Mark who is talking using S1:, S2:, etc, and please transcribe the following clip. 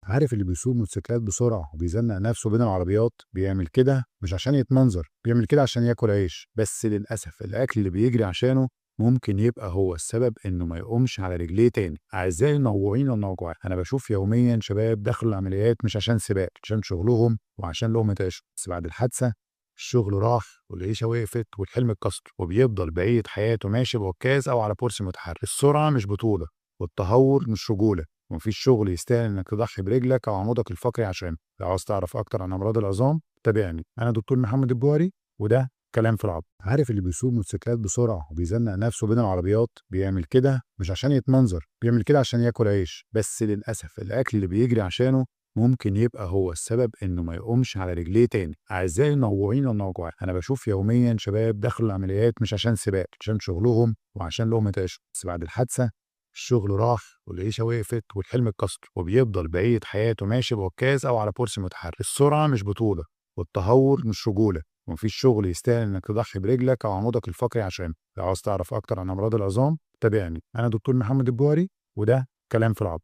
S1: عارف اللي بيسوق موتوسيكلات بسرعة وبيزنق نفسه بين العربيات؟ بيعمل كده مش عشان يتمنظر، بيعمل كده عشان ياكل عيش. بس للأسف الأكل اللي بيجري عشانه ممكن يبقى هو السبب إنه ما يقومش على رجليه تاني. أعزائي الموجوعين والموجوعات، أنا بشوف يوميا شباب دخلوا العمليات مش عشان سباق، عشان شغلهم وعشان لقمة عيشهم. بس بعد الحادثة الشغل راح والعيشة وقفت والحلم اتكسر، وبيفضل بقية حياته ماشي بعكاز أو على كرسي متحرك. السرعة مش بطولة، والتهور مش رجولة، ومفيش شغل يستاهل إنك تضحي برجلك أو عمودك الفقري عشانه. لو عاوز تعرف أكتر عن أمراض العظام تابعني، أنا دكتور محمد الجوهري، وده كلام في العظم. عارف اللي بيسوق موتوسيكلات بسرعة وبيزنق نفسه بين العربيات؟ بيعمل كده مش عشان يتمنظر، بيعمل كده عشان ياكل عيش. بس للأسف الأكل اللي بيجري عشانه ممكن يبقى هو السبب إنه ما يقومش على رجليه تاني. أعزائي الموجوعين والموجوعات، أنا بشوف يوميا شباب دخلوا العمليات مش عشان سباق، عشان شغلهم وعشان لقمة عيشهم. بس بعد الحادثة الشغل راح والعيشة وقفت والحلم اتكسر، وبيفضل بقية حياته ماشي بعكاز أو على كرسي متحرك. السرعة مش بطولة، والتهور مش رجولة، ومفيش شغل يستاهل إنك تضحي برجلك أو عمودك الفقري عشانه. لو عاوز تعرف أكتر عن أمراض العظام تابعني، أنا دكتور محمد الجوهري، وده كلام في العظم.